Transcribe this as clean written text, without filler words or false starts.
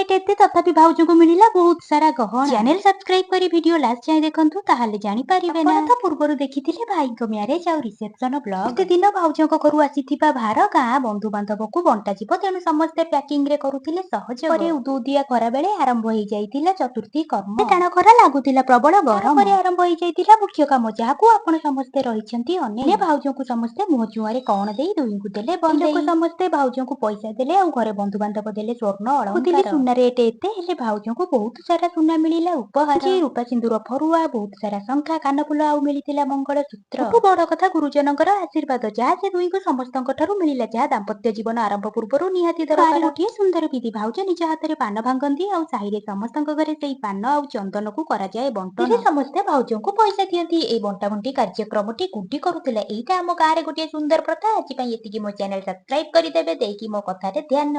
Rate ଏତେ, ତଥାପି ଭାଉଜଙ୍କୁ ମିଳିଲା ବହୁତ ସାରା ଗହଣା। ଚ୍ୟାନେଲ ସବସ୍କ୍ରାଇବ କରି ଭିଡିଓ ଲାଷ୍ଟ ଯାଏଁ ଦେଖନ୍ତୁ, ତାହେଲେ ଜାଣିପାରିବେ ନା। ଆପଣ ତ ପୂର୍ବରୁ ଦେଖିଥିଲେ ଭାଇଙ୍କ ମ୍ୟାରେଜ ଆଉ ରିସେପସନ ବ୍ଲଗ। ପ୍ରତିଦିନ ଭାଉଜଙ୍କ ଘରୁ ଆସିଥିବା ଭାର ଗାଁ ବନ୍ଧୁବାନ୍ଧବକୁ ବଣ୍ଟାଯିବ, ତେଣୁ ସମସ୍ତେ ପ୍ୟାକିଂ ରେ କରୁଥିଲେ ସହଯୋଗ। ପରେ ଉଦୁଉଦିଆ ଖରା ବେଳେ ଆରମ୍ଭ ହେଇଯାଇଥିଲା ଚତୁର୍ଥୀ କର୍ମ। ଟାଣ ଖରା ଲାଗୁଥିଲା, ପ୍ରବଳ ଗରମ। ପରେ ଆରମ୍ଭ ହେଇଯାଇଥିଲା ମୁଖ୍ୟ କାମ, ଯାହାକୁ ଆପଣ ସମସ୍ତେ ରହିଛନ୍ତି ଅନେକ। ଭାଉଜଙ୍କୁ ସମସ୍ତେ ମୁହଁ ଚୁଆଁରେ କଣ ଦେଇ ଦୁହିଁଙ୍କୁ ଦେଲେ ବନ୍ଧୁ। ସମସ୍ତେ ଭାଉଜଙ୍କୁ ପଇସା ଦେଲେ ଆଉ ଘରେ ବନ୍ଧୁବାନ୍ଧବ ଦେଲେ ସ୍ୱର୍ଣ୍ଣ ଅଳଙ୍କାର। ସୁନା ରେଟ୍ ଏତେ ହେଲେ ଭାଉଜଙ୍କୁ ବହୁତ ସାରା ସୁନା ମିଳିଲା ଉପହାର, ରୂପା ସିନ୍ଦୁର ଫରୁଆ, ବହୁତ ସାରା ଶଙ୍ଖା, କାନଫୁଲ ଆଉ ମିଳିଥିଲା ମଙ୍ଗଳସୂତ୍ର। ସବୁଠୁ ବଡ କଥା ଗୁରୁଜନଙ୍କର ଆଶୀର୍ବାଦ, ଯାହା ସେ ଦୁହିଁଙ୍କୁ ସମସ୍ତଙ୍କ ଠାରୁ ମିଳିଲା, ଯାହା ଦାମ୍ପତ୍ୟ ଜୀବନ ଆରମ୍ଭ ପୂର୍ବରୁ ନିହାତି ଦରକାର। ଗୋଟିଏ ସୁନ୍ଦର ବିଧି, ଭାଉଜ ନିଜ ହାତରେ ପାନ ଭାଙ୍ଗନ୍ତି ଆଉ ସାହିରେ ସମସ୍ତଙ୍କ ଘରେ ସେଇ ପାନ ଆଉ ଚନ୍ଦନକୁ କରାଯାଏ ବଣ୍ଟନ। ସମସ୍ତେ ଭାଉଜଙ୍କୁ ପଇସା ଦିଅନ୍ତି। ଏଇ ବଣ୍ଟା ବଣ୍ଟି କାର୍ଯ୍ୟକ୍ରମଟି ଗୁଡି କରୁଥିଲା। ଏଇଟା ଆମ ଗାଁରେ ଗୋଟିଏ ସୁନ୍ଦର ପ୍ରଥା। ଆଜି ପାଇଁ ଏତିକି। ମୋ ଚ୍ୟାନେଲ ସବସ୍କ୍ରାଇବ କରିଦେବେ ଦେଇକି ମୋ କଥାରେ ଧ୍ୟାନ।